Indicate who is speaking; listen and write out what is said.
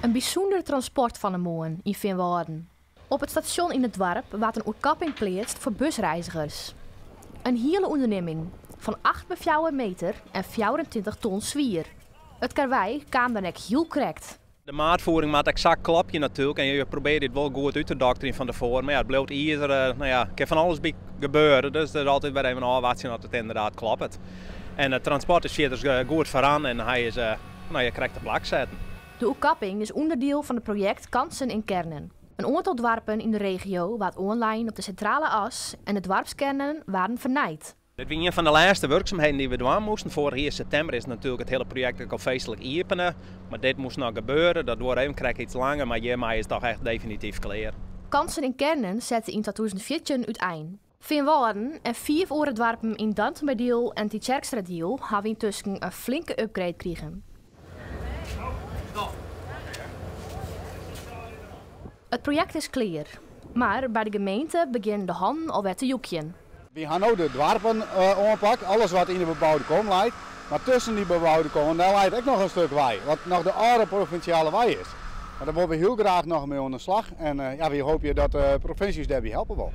Speaker 1: In bysûnder transport fan 'e moarn yn Feanwâlden. Op it stasjon yn it doarp waard in oerkapping pleatst foar busreizgers. In hiele ûndernimming, fan acht by fjouwer meter en 24 ton swier. It karwei kaam dan ek hiel krekt.
Speaker 2: De maatvoering moat eksakt klopje natuerlik en je probearje it wol goed út te dokterjen fan tefoaren. Mar ja, it bliuwt izer, no ja, kin fan alles by gebeure, dus it is altyd wer even ôfwachtsjen oft it inderdaad kloppet. En it transport is fierders goed foaran en hy is no ja, krekt te plak setten.
Speaker 1: De oerkapping is ûnderdiel fan it projekt Kansen in Kernen. In oantal doarpen yn de regio waard oanlein op de Sintrale As en de doarpskernen waarden fernijd.
Speaker 2: Dit wie ien fan de lêste wurksumheden dy't we dwaan moasten. Foarich jier septimber is natuerlik it hiele projekt ek al feestlik iepene. Mar dit moast noch gebeure. Dat duorre even krekt iets langer, mar hjirmei is it toch echt definityf klear.
Speaker 1: Kansen in Kernen sette yn 2014 útein. Feanwâlden en fiif oare doarpen yn Dantumadiel en Tytsjerksteradiel hawwe yntusken in flinke upgrade krigen. It projekt is klear, mar by de gemeente begjinne de hannen alwer te jokjen.
Speaker 3: Wy ha no de doarpen oanpakt, alles wat yn de beboude kom leit. Mar tusken dy beboude kommen, dêr leit ek noch in stik wei, wat noch de âlde provinsjale wei is. Mar dêr wolle we hiel graach noch mei oan de slach en ja, wy hoopje dat de provinsje ús dêrby helpe wol.